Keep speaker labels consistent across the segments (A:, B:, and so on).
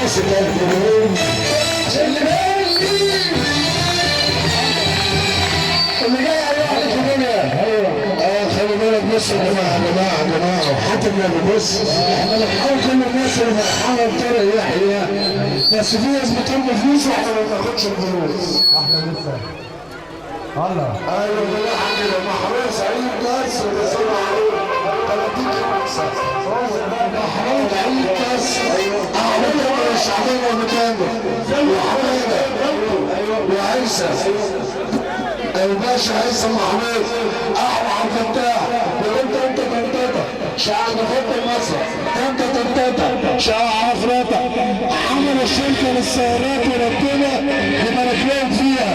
A: اللي اللي جاي عليه واحد في الدنيا. ايوه خلي بالك بص يا جماعة يا جماعة يا جماعة وحتى النبي بص احنا بنحاول كل الناس اللي فرحانة بطارق يحيى، بس في ناس بتطلب فلوس واحنا ما بناخدش الفلوس.
B: احلى لسه الله.
A: ايوه بالله كده محروس عيد بس وبصر عليه 30 محروس عيد بس. اعملها الشعبية ومكانه وحماده وعيسى الباشا عيسى محمود احلى عبد الفتاح. وانت انت تنططه شعب خط مصر، انت تنططه شعب عفرطه. عملوا الشركة للسيارات وربنا يبارك لهم فيها.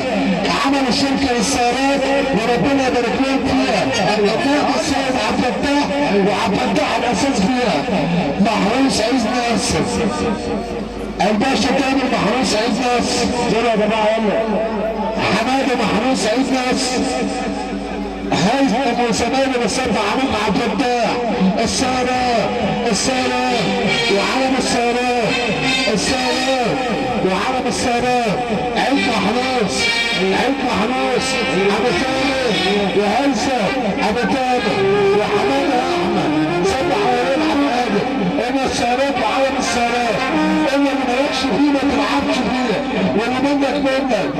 A: عملوا الشركة للسيارات وربنا يبارك لهم فيها. القائد السيد عبد الفتاح وعبد الفتاح الاساس فيها. محروس عايز ناصر الباشا كامل محروس عايز ناصر.
B: يلا يا جماعة يلا.
A: حمادة محروس عيد نصر. هيثم وسمانه بالصرف عمود عبد الفتاح. السارة السارة وعلم السارة السارة وعلم السارة. عيد محروس عيد محروس ابو تامر وهيثم ابو تامر وحماده احمد. صبح حوالين حمادة انا السارات وعلم السارات. اللي مالكش فيه ما تلعبش فيه، واللي منك منك.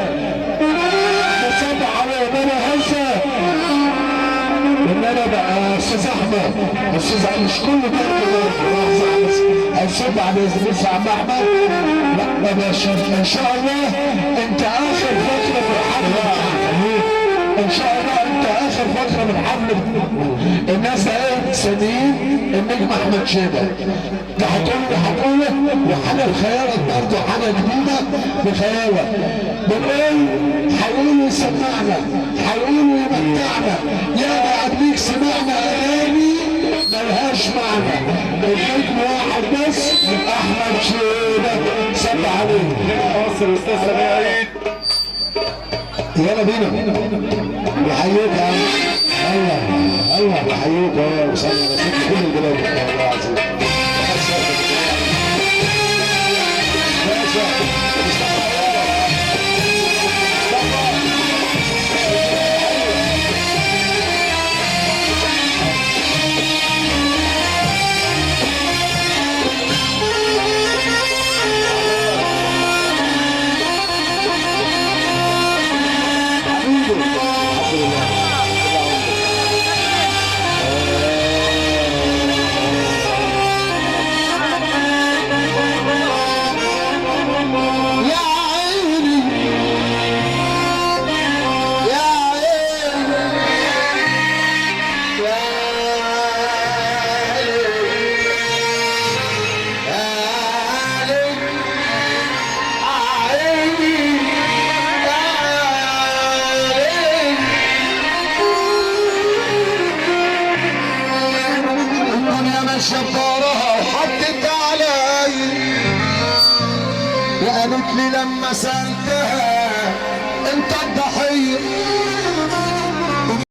A: بصبح على انا هيثم انما بقى استاذ احمد استاذ احمد مش كله برضه لحظة بس هيصب على لسه عم احمد. لا ما ماشي ان شاء الله انت اخر فقره في الحفلة. ان شاء الله انت اخر فقره من الحفلة. الناس ده ايه مستنيين النجم احمد شيبة. ده هتقول هتقوله وحاجه بخيالك برضه، حاجة جديدة بخيالك. بنقول هيقولوا يسمعنا، هيقولوا يمتعنا، يا قبليك سمعنا اغاني ملهاش معنى. النجم واحد بس احمد شيبة. صب عليه
B: مصر استاذ سمير عيد.
A: يلا بينا. بحييك يا عم. الله الله بحييك يا وسام كل البلاد والله العظيم.
C: يا عيني يا عيني يا عيني يا عيني. الدنيا ماشية بدارها وحطت علي وقالت لي لما سألتها انت الضحية.